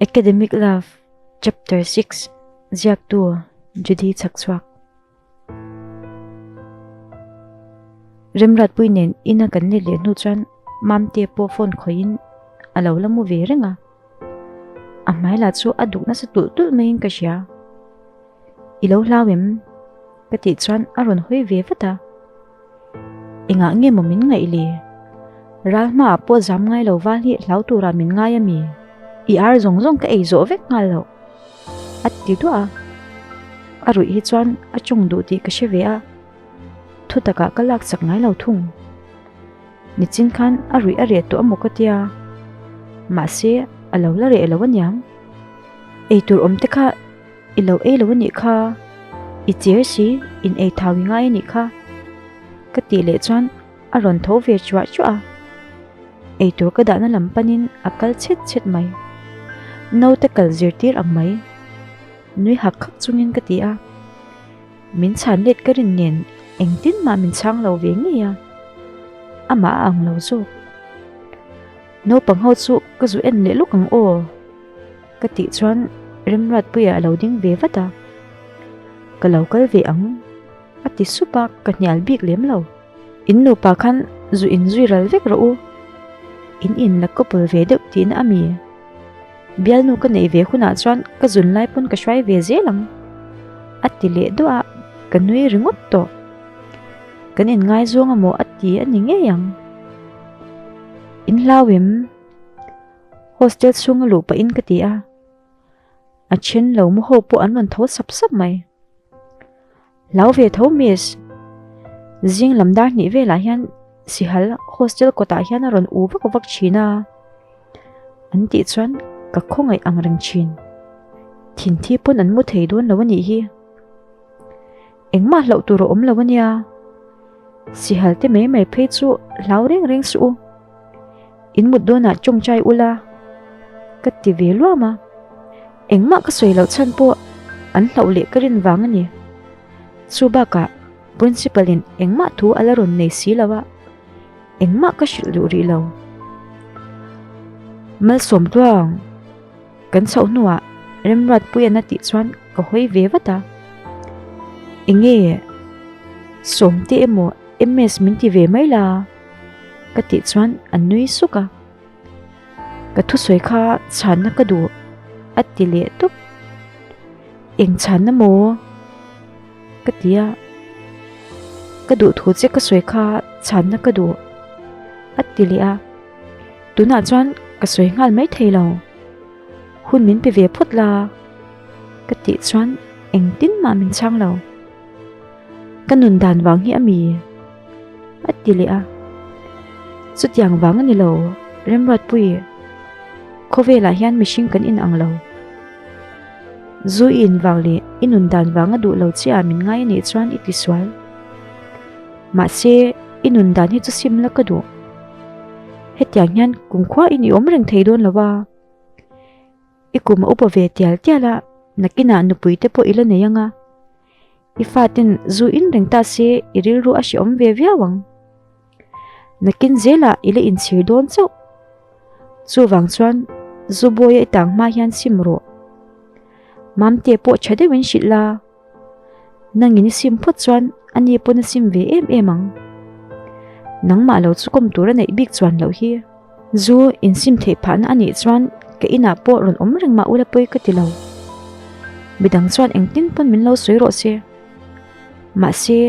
Academic Love Chapter 6 Ziaktu Judy Chhakchhuak Remratpui nen ina kan let leh hnu chuan Mamte pawh phone khawihin a lo la mu ve reng a. A hmai lah chu a duk nasa tulh tulh maiin ka hria. I lo hlau em? Ka tih chuan a rawn hawi ve vat a. Engah nge maw min ngaih le? Ral hmaah pawh zam ngai lo val hi hlau turah min ngai a mi? I ar zawng zawng ka ei zawh vek nghal loh. A ti duah a. A ruih hi chuan a tawng duh tih ka hre ve a. Thu takah ka lak chak ngai lo thung. Nichin khan a ruih a reh tawh a maw ka tia. Mahse a lo la reh lo aniang. Eitur awm te kha I lo ei lo anih kha, i cher si, in ei thau i ngai anih kha. Ka tih leh chuan a rawn tho ve chuah chuah a. Eitur ka dahna lam panin a kal chhet chhet mai. Naute kal zirtir ang mai. Nui hak hak chungin ka ti a. Min chhan let ka rin nen engtin mah min chhang lo ve ngei a. Amah a ang lo zawk. Naupang ho chu ka zu en leh luk ang aw. Ka tih chuan Remruatpuia a lo ding ve vat a, Ka lo kal ve ang a ti sup a, ka hnial bik lem lo. In nupa khan zu in zui ral vek rawh u, in in la couple ve deuh tihna a mi? Bialnu ka neih ve hunah chuan ka zun lai pawn ka hruai ve zel ang a ti leh duah a, ka nui ringawt tawh. Kan inngaizawng amaw a ti a ni ngei ang. In hlau em? Hostel chhunga luh pahin ka ti a, a then lo mu ho pawh an rawn tho sap sap mai. Hlau ve tho miss, zing lam dar hnih velah hian Sihal hostel kawtah hian a rawn u vak vak thin a, an tih chuan ka khawngaih ang reng thin. Thinthi pawn an mu thei dawn lo a nih hi. Engmah hlauh tur a awm lo a nia. Sihal te mai mai phei chu hlau reng reng suh u. In mut dawnah tawngtai ula ka ti ve luam a, engmah ka sawi loh chhan pawh an hlauh leh ka rin vang a ni. Chu bakah Principal in engmah thu a la rawn nei si lo a, engmah ka hrilh duh rih lo. Malsawm tluang kan chhoh hnuah Remruatpuian a tih chuan ka hawi ve vat a, Enge Sawmte emaw MS min ti ve mai la? Ka tih chuan a nui suk a, Ka thusawi kha chhanna ka duh a ti leh tawp. Eng chhanna maw? Ka ti a, Ka duh thu che ka sawi kha chhanna ka duh a ti leh a, Tunah chuan ka sawi nghal mai thei lo, hun min pe ve phawt la ka tih chuan engtin mah min chhang lo. Ka nun dan vang hi a mi? A ti leh a. Chutiang vang a ni lo, Remruatpui, khawvelah hian mihring kan inang lo. Zu i in vang leh i nun dan vang a duh lo che a min ngai a nih chuan i tisual. Mahse, i nun dan hi chu sim la ka duh. Hetiang hian kumkhua in i awm reng thei dawn lo a. I kum a upa ve tial tial a, nakinah nupui te pawh i la nei ang a. I faten zu in reng ta se i rilru a hrehawm ve viau ang. Nakin zelah i la inchhir dawn chauh. Chuvang chuan zu bawia i tang hma hian sim rawh. Mamte pawh tha deuhin hrilh la, nangin i sim phawt chuan ani pawn a sim ve em em ang. Nangmah lo chu kawm tur a neih bik chuan loh hi. Zu insim theih phahna a nih chuan ka inah pawh rawn awm reng mah ula pawi ka ti lo. Midang chuan engtin pawn min lo sawi rawh se. Mahse,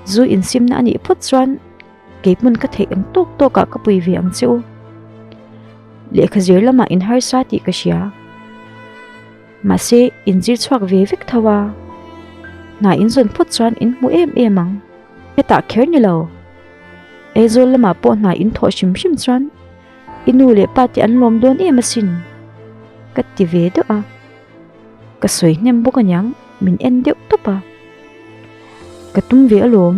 zu insimna a nih phawt chuan kei hmun ka theih ang tawk tawkah ka pui ve ang che u. Lehkha zir lamah in harsa tih ka hria. Mahse, in zir chhuak ve vek tho a. Hna in zawn phawt chuan in hmu em em ang. Hetah kher ni lo. Aizawl lamah pawh hna in thawh hrim hrim chuan i nu leh pa te an lawm dawn em asin. Ka ti ve deuh a. Ka sawi hnem bawk aniang min en deuh tawp a. Ka tum ve alawm.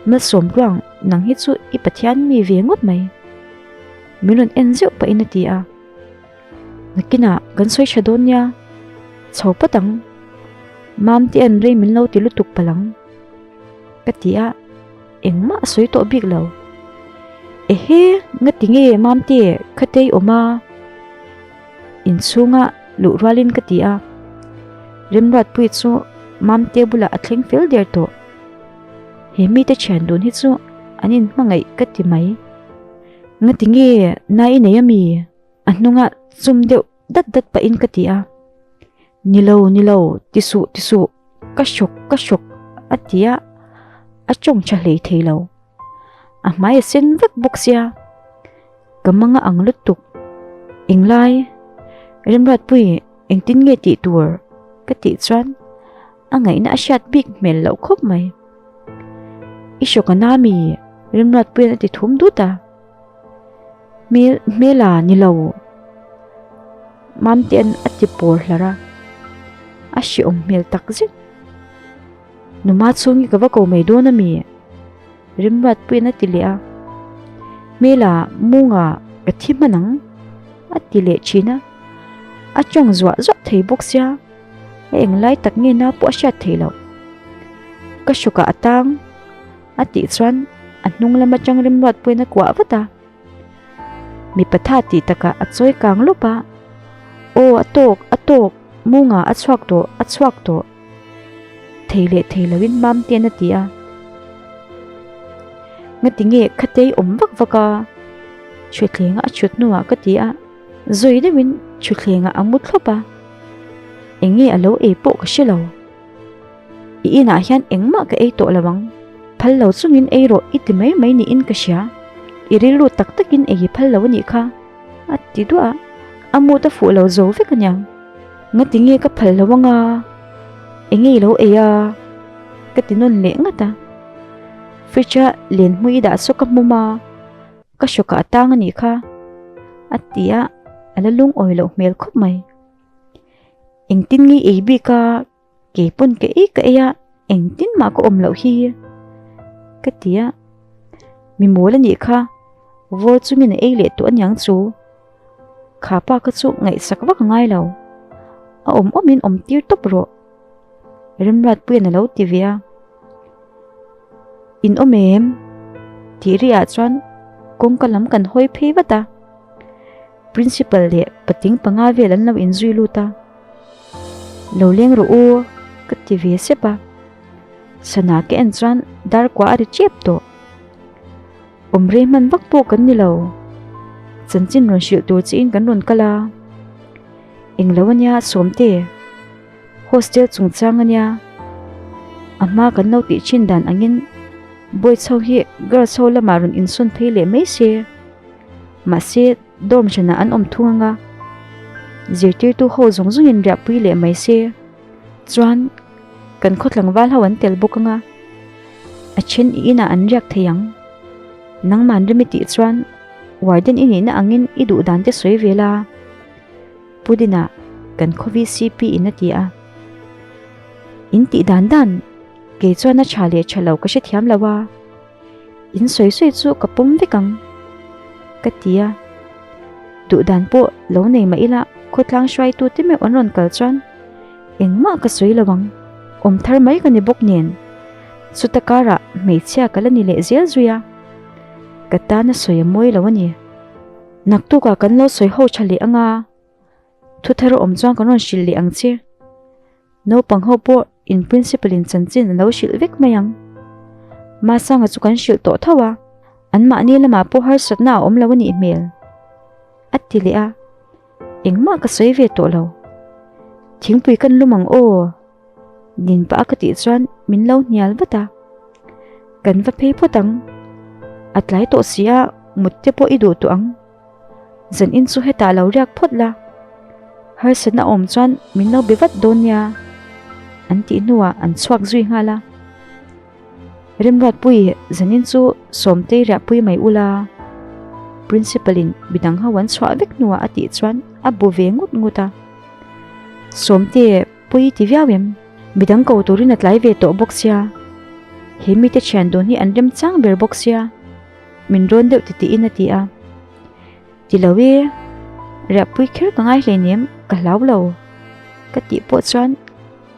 Malsawm tluang nang hi chu i Pathian mi ve ngawt mai. Min rawn en zeuh pahin a ti a. Nakinah kan sawi tha dawn nia, chho phawt ang. Mamte an rei min lo ti lutuk palh ang. Ka ti a, engmah a sawi tawh bik lo. Ehe, ngati nge Mamte khatei awm a? Inchhunga luh rualin ka ti a. Remruatpuii chu Mamte bulah a thleng fel der tawh. He mite thian dun hi chu an inhmangaih ka ti mai. Ngati nge na i nei ami? A hnunga chum deuh dat dat pahin ka ti a. Ni lo, ni lo, ti suh, ti suh, ka hrawk, ka hrawk a ti a, a tawng tha hlei thei lo. A hmai a sen vek bawk sia, ka mang a ang lutuk. Englai, Remruatpui engtin nge tih tur ka tih chuan a ngaihna a hriat bik hmel loh khawp mai. I hrawk a na mi? Remruatpuian a ti thum dut a. Hmel hmela ni lo. Mamtea'n a ti pawr hlar a, a hreawm hmel tak zet. Numa chhung hi ka va ko mai dawn a mi? Remruatpuia'n a ti leh a. Hmela munga ka thi hman ang a ti leh thin a, a tawng zuah zuah thei bawk sia, a englai tak nge na pawh a hriat theih loh. Ka hrawkah a tang. A tih chuan a hnung lam atang Remruatpuiin a kuah vat a. Mipa tha tih takah a chawi kang lawp a, Aw a tawk, a tawk, Munga a chhuak tawh, a chhuak tawh. Thei leh thei loin Mamte'n a ti a. Ngati nge khatei awm vak vak a? Thuthlenga a chhut hnuah ka ti a, zawi deuhin thuthlenga a mu thlawp a. Eng nge a lo ei pawh ka hre lo. I inah hian engmah ka ei tawh lo ang, phal lo chungin ei rawh i ti mai mai niin ka hria, i rilru tak takin ei i phal lo a nih kha, a ti duah a, a mut a fuh lo zo vek aniang. Ngati nge ka phal lo anga, enge i lo ei a? ka ti nawn leh ngat a, fridge a len hmui i dah saw ka hmum a, ka hrawkah a tang a nih kha, a ti a, a la lungawi loh hmel khawp mai. Engtin nge ei bik a, kei pawn ka ei ka ei a, engtin mah ka awm loh hi ka ti a, mi mawl a nih kha, vawr chungin a ei leh tawh aniang chu, kha pa kha chu ngaihsak vak a ngai lo, a awm awmin awm tir tawp rawh, Remruatpuia'n a lo ti ve a, In awm em? tih ri ah chuan kawngka lam kan hawi phei vat a. Principal leh patling panga vel an lo inzui lut a, Lo leng rawh u ka ti ve sep a, sana ka en chuan dar kua a ri tep tawh. Awm rei hman vak pawh kan ni lo, chanchin rawn hrilh tur chiin kan rawn kal a, englo ania Sawmte, hostel chungchang ania, a hma kan lo tih thin dan angin boys ho hi girls ho lamah rawn insawn phei leh mai se. Mahse, dorm hranah an awm thung anga, zirtirtu ho zawng zawngin riahpui leh mai se. Chuan, kan khaw tlangval ho an tel bawk anga, a then i inah an riak thei ang. Nangman rem i tih chuan warden i nihna angin i duh dan te sawi ve la. Pudina kan khaw VCP in a ti a. In tih dan dan, kei chuan a tha leh tha lo ka hrethiam lo a. In sawi sawi chu ka pawm vek ang, ka ti a. Duh dan pawh lo nei mah ila khawtlang hruaitu te meuh an rawn kal chuan engmah ka sawi lo ang, awm thar mai ka ni bawk nen. Chuta karah hmeichhia ka la ni leh zel zui a, ka tana sawi a mawi lo a ni. Naktukah kan lo sawi ho tha leh anga, thu thar awm chuan kan rawn hrilh leh ang che. Naupang ho pawh in principal in chanchin a lo hrilh vek mai ang. Masanga chu kan hrilh tawh tho a, anmahni lamah pawh harsatna a awm lo a nih hmel. A ti leh a, engmah ka sawi ve tawh lo. Thingpui kan lum ang aw, din pah a ka tih chuan min lo hnial vat a. Kan va phei phawt ang, a tlai tawh si a mut te pawh i duh tawh ang. Zan in chu hetah lo riak phawt la, harsatna awm chuan min lo be vat dawn nia, an tih hnuah an chhuak zui nghal a. Remruatpui zan in chu Sawmtei riahpui mai ula, Principal in midang ho an chhuah vek hnuah a tih chuan a bu ve ngut ngut a. Sawmte pui ti viau em, midang ko turin a tlai ve tawh bawk sia, he mite thian dun hi an remchang ber bawk sia. Min rawn deuh titiin a ti a. Ti lo e, riahpui kher ka ngai hleinem, ka hlau lo. Ka tih pawh chuan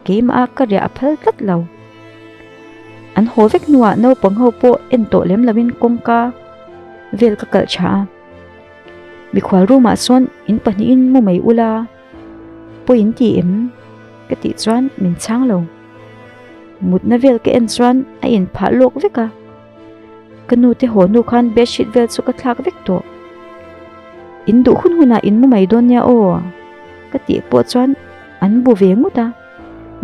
keimah a ka riah a phal tlat lo. An haw vek hnuah naupang ho pawh en tawh lem loin kawngka vel ka kalh tha a. Mikhual room ah sawn in pahnihin mu mai ula, pawi in ti em? Ka tih chuan min chhang lo. Mutna vel ka en chuan a inphah lawk vek a. Ka nu te haw hnu khan bedsheet vel chu ka thlak vek tawh. In duh hun hunah in mu mai dawn nia aw ka tih pawh chuan an bu ve ngut a.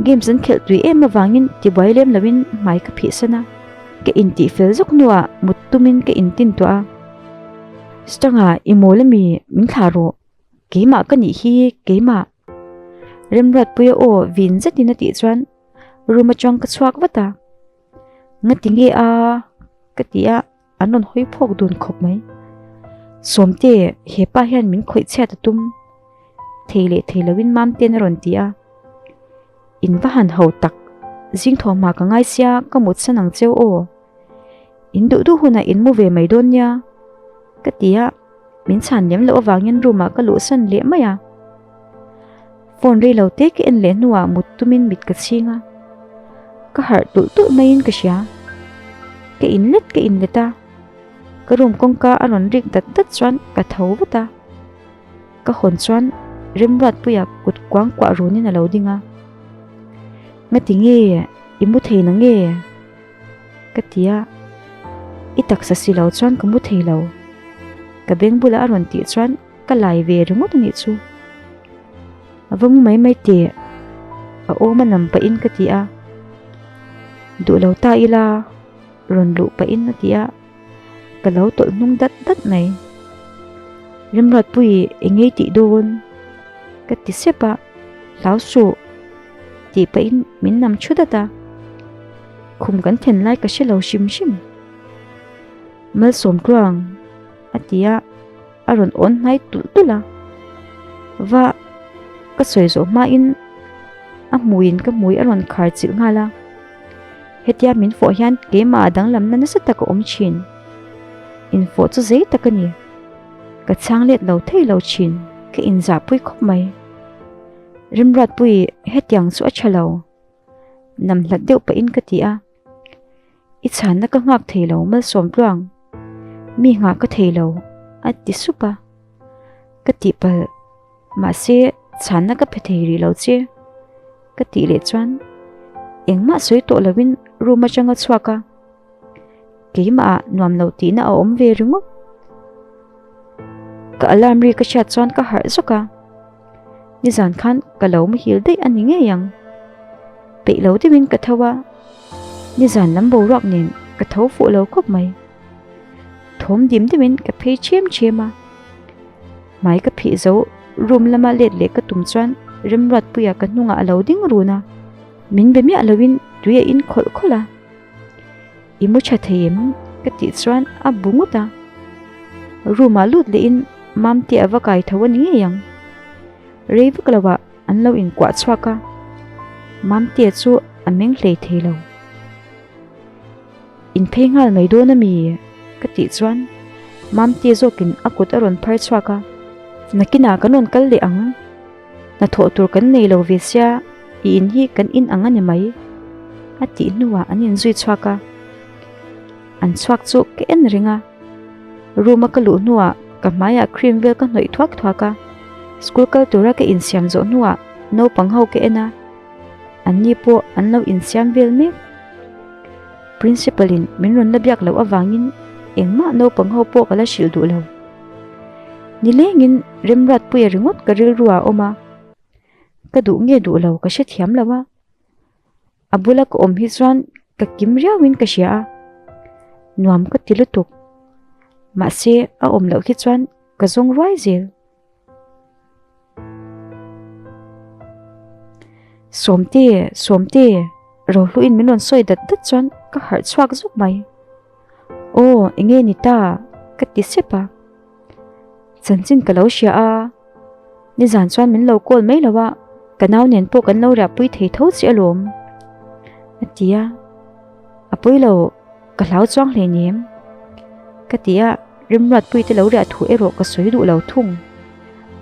Games an khelh tui em avangin tibuai lem loin hmai ka phihsan a. Ka intih fel zawk hnuah mut tumin ka intin tawh a. Stanga i mawl ami min thlah rawh. Keimah ka nih hi keimah. Remruatpuia aw vin zetin a tih chuan room atang ka chhuak vat a. Ngati nge a? Ka ti a, an rawn hawi phawk dun khawp mai. Sawmte, he pa hian min khawih chhiat a tum. Thei leh thei loin Mamte'n a rawn ti a. In va han ho tak, zing thawhma ka ngai sia ka mutsan ang cheu aw. In duh duh hunah in mu ve mai dawn nia. Ka ti a, min chhan lem loh avangin room ah ka luhsan leh mai a. Phone rei lo te ka en leh hnuah mut tumin mit ka chhing a, ka harh tulh tulh maiin ka hria. Ka inlet ka inlet a, ka room kawngka a rawn rik dat dat chuan ka tho vat a. Ka hawn chuan Remruatpuia kut kuang kuah runin a lo ding a. Ngati nge i mu thei na nge? Ka ti a, i taksa si lo chuan ka mu thei lo. Ka beng bulah a rawn tih chuan Ka lai ve ringawt a nih chu. A va mu mai mai teh, a awm a nam pahin ka ti a. Duh lo ta ila, rawn luh pahin a ti a, ka lo tawlh hnung dat dat mai. Remruatpui eng ngei tih dawn? Ka ti sep a, hlau suh tih pahin min nam thu dat a. Khum kan then lai ka hre lo hrim hrim. Malsawm tluang a ti a. A rawn awn hnai tulh tulh a, va ka sawi zawh hmain a hmuiin ka hmui a rawn khar chilh nghal a, hetia min fawh hian keimah danglamna nasa tak a awm thin, infawh chu zei tak a ni, ka chhang let lo thei lo thin, ka inzahpui khawp mai. Remruatpui hetiang chu a tha lo, nam hlat deuh pahin ka ti a. I chhanna ka nghak thei lo Malsawm tluang, mi nghah ka thei lo a ti sup a, ka tihpalh mahse chhanna ka pe thei rih lo che ka tih leh chuan engmah sawi tawh lovin room atanga chhuak a, keimah ah nuam lo tihna a awm ve ringawt. Ka alarm ri ka hriat chuan ka harh zawk a. Nizan khan ka lo muhil daih a ni ngei ang. Peih lo deuhin ka tho a, nizan lam boruak nen ka tho fuh lo khawp mai. Thawm dim deuhin ka phei ṭhiam ṭhiam a, hmai ka phih zo room lama let leh ka tum chuan Remruatpuia ka hnungah a lo ding run a, min be miah loin tui a in khawlh khawlh a. I mu tha thei em? Ka tih chuan a bu ngut a. Room ah lut lehin Mamte a va kai tho a ni ngei ang. Rei vak lo ah an lo inkuah chhuak a, Mamte chu a meng hlei thei lo. In phei nghal mai dawn a mi? Ka tih chuan Mamte zawkin a kut a rawn phar chhuak a, Nakinah kan rawn kal leh ang. Hnathawh tur kan nei lo ve sia, i in hi kan in ang a ni mai, a tih hnuah an inzui chhuak a. An chhuak chu ka en reng a, room a ka luh hnuah ka hmaiah cream vel ka hnawih thuak thuak a, school kal tura ka insiam zawh hnuah naupang ho ka en a, anni pawh an lo insiam vel mek. Principal in min rawn la biak loh avangin engmah naupang ho pawh ka la hrilh duh lo. Nilengin Remruatpuia ringawt ka rilru ah a awm a, ka duh nge duh lo ka hrethiam lo a, a bula ka awm hi chuan ka kim riauin ka hria a, nuam ka ti lutuk, mahse a awm loh hi chuan ka zawng ruai zel. Sawmte, Sawmte, Rohluin min rawn sawi dat dat chuan ka harh chhuak zuk mai. Aw, enge ni ta? Ka ti sep a. Chanchin ka lo hria a, nizan chuan min lo call mai lo a, ka nau nen pawh kan lo riahpui thei tho che alawm, a ti a. A pawi lo, ka hlau chuang hleinem, ka ti a, Remruatpuite lo riah thu erawh ka sawi duh lo thung.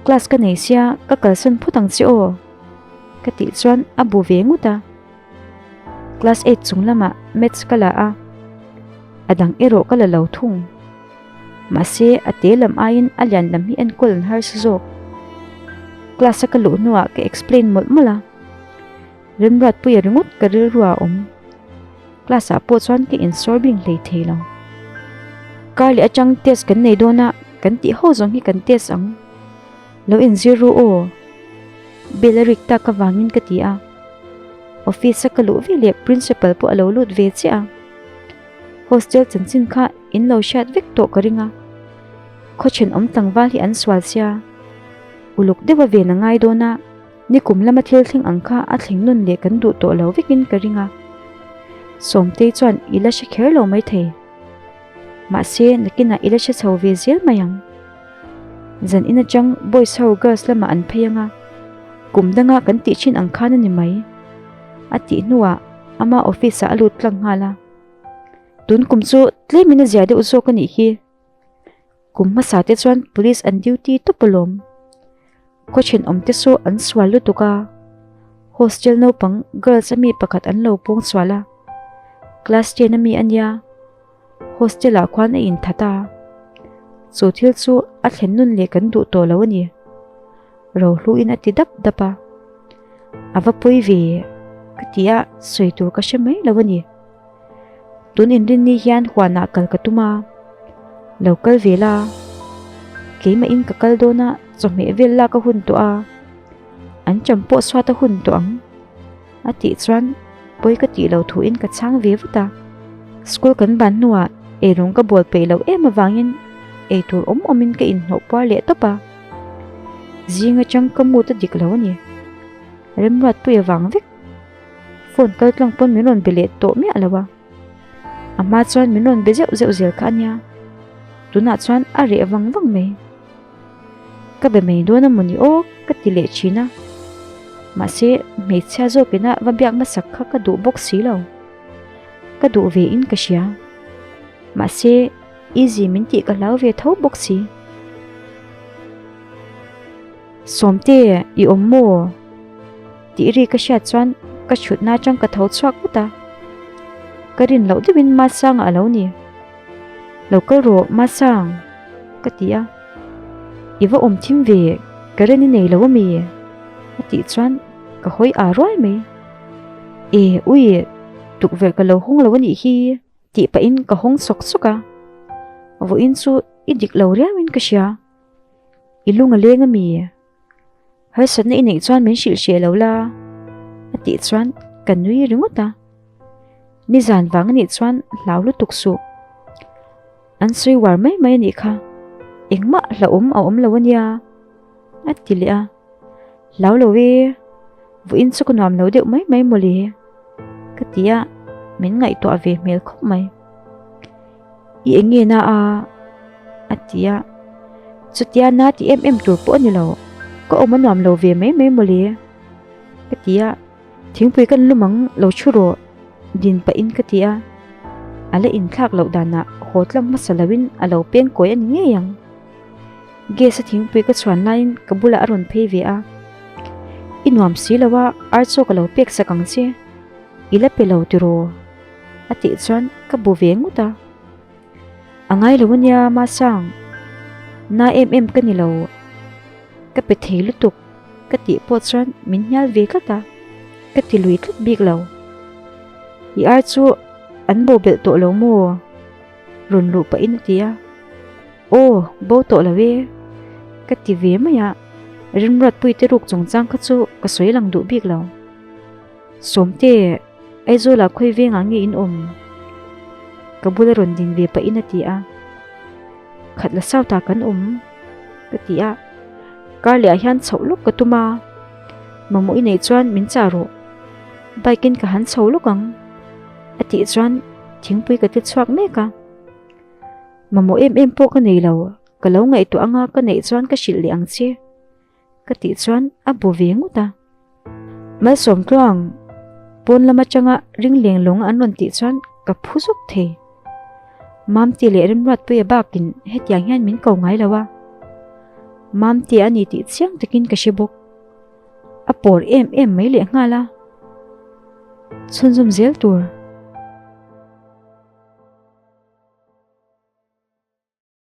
Class ka nei sia, ka kalsan phawt ang che aw, ka tih chuan a bu ve ngut a. Class eight chung lamah maths ka la a, a dang erawh ka la lo thung. Mahse, a te lam aiin a lian lam hi enkawl an harsa zawk. Class a ka luh hnuah ka explain mawlh mawlh a. Remruatpuia ringawt ka rilru ah a awm. Class ah pawh chuan ka insawr bing hlei thei lo. Kar leh atang test kan nei dawn a, kan tih ho zawng hi kan test ang. Lo inzir ru aw. Bell a rik tak avangin ka ti a. Office a ka luh ve leh principal pawh a lo lut ve chiah a. Hostel chanchin kha in lo hriat vek tawh ka ring a. Khaw thenawm tlangval hi an sual sia. Uluk deuh a ven a ngai dawn a. Nikum lama thil thleng ang kha a thleng nun leh kan duh tawh lo vekin ka ring a. Sawmtei chuan i la hre kher lo maithei. Mahse, nakinah i la hre chho ve zel mai ang. Zan in atang boys ho girls lamah an phei ang a, kum danga kan tih thin ang khan a ni mai. A tih hnuah ama office ah a lut tlang nghal a. Tun kum chu tlemin a zia deuh zawk a nih hi. Kum hmasa te chuan police an duty tawp alawm. Khaw thenawm te saw an sual lutuk a, hostel naupang girls ami pakhat an lo pawng sual a, class ten ami a nia, hostel ah khuan a inthat a, chu thil chu a thlen nun leh kan duh tawh lo a ni, Rohluin a ti dap dap a, a va pawi ve ka ti a, sawi tur ka hre mai lo a ni. Tun inrinni hian huanah kal ka tum a, lo kal ve la, keimahin ka kal dawn a, chawhmeh vel lak a hun tawh a, an cham pawh chhuat a hun tawh ang a tih chuan pawi ka tih loh thuin ka chhang ve vut a. School kan ban hnuah eirawng ka bawl peih loh em avangin eitur awm awmin ka inhnawh puar leh tawp a, zing atang ka mood a dik lo a ni, Remruatpuia vang vek. Phone kal tlang pawn min rawn be leh tawh miah lo a. A hma chuan min rawn be zeuh zeuh zel kha a nia. Tunah chuan a reh vang vang mai. Ka be mai dawn a mawni aw ka ti leh thin a. Mahse hmeichhia zawk ina va biak hmasak kha ka duh bawk si lo. Ka duh ve in ka hria. Mahse easy min tih ka hlau ve tho bawk si. Sawmte, i awm maw? Tih ri ka hriat chuan ka chhutna atang ka tho chhuak vut a. Ka rin loh deuhin Masanga a lo ni. Lo kal rawh Masang, ka ti a. I va awm thim ve, ka ren i nei lo ami? A tih chuan ka hawi aa ruai mai. E, ui, tukverh ka lo hawng lo a nih hi, tih pahin ka hawng sawk sawk a. Vawiin chu i dik lo riauin ka hria. I lung a leng a mi? Harsatna i neih chuan min hrilh hreh lo la, a tih chuan ka nui ringawt a. Nizan vang a nih chuan hlau lutuk suh. An sawi uar mai mai a nih kha, engmah hlauhawm a awm lo a nia, a ti leh a. Hlau lo e, vawiin chu ka nuam lo deuh mai mai mawle, ka ti a, min ngaihtuah ve hmel khawp mai. I eng nge na a? a ti a, chutia na ti em em tur pawh a ni lo, ka awm a nuam lo ve mai mai mawle, ka ti a, thingpui kan lum ang lo thu rawh, din pahin ka ti a, a la inthlak loh danah haw tlang hmasa loin a lo peng kawi a ni ngei ang. Gas a thingpui ka chhuan laiin ka bulah a rawn phei ve a, I nuam si lo a, ar chaw ka lo pek sak ang che, i la pe lo tiraw? a tih chuan ka bu ve ngawt a. A ngai lo ania Masang, na em em ka ni lo, ka pe thei lutuk ka tih pawh chuan min hnial ve tlat a, ka ti lui tlat bik lo. I ar chu an bo belh tawh lo maw? Rawn luh pahin a ti a. Aw, bo tawh lo e, ka ti ve mai a, Rinruatpuite ruk chungchang kha chu ka sawi lang duh bik lo. Sawmte, Aizawlah khawi vengah nge in awm? Ka bula rawn ding ve pahin a ti a. Khat la sau ta kan awm, ka ti a. Kar lehah hian chhoh lawk ka tum a, mamawh i neih chuan min chah rawh. Bike in ka han chho lawk ang, a tih chuan thingpui ka ti chhuak mek a. Mamawh em em pawh ka nei lo, ka lo ngaihtuah anga ka neih chuan ka hrilh leh ang che, ka tih chuan a bu ve ngawt a. Malsawm tluang, pawn lam atanga ring leng lawng an rawn tih chuan ka phu zawk thei. Mamti leh Remruatpuia bakin hetiang hian min ko ngai lo a. Mamti a ni tih chiang takin ka hre bawk. A pawr em em mai leh nghal a. Chhunzawm zel tur.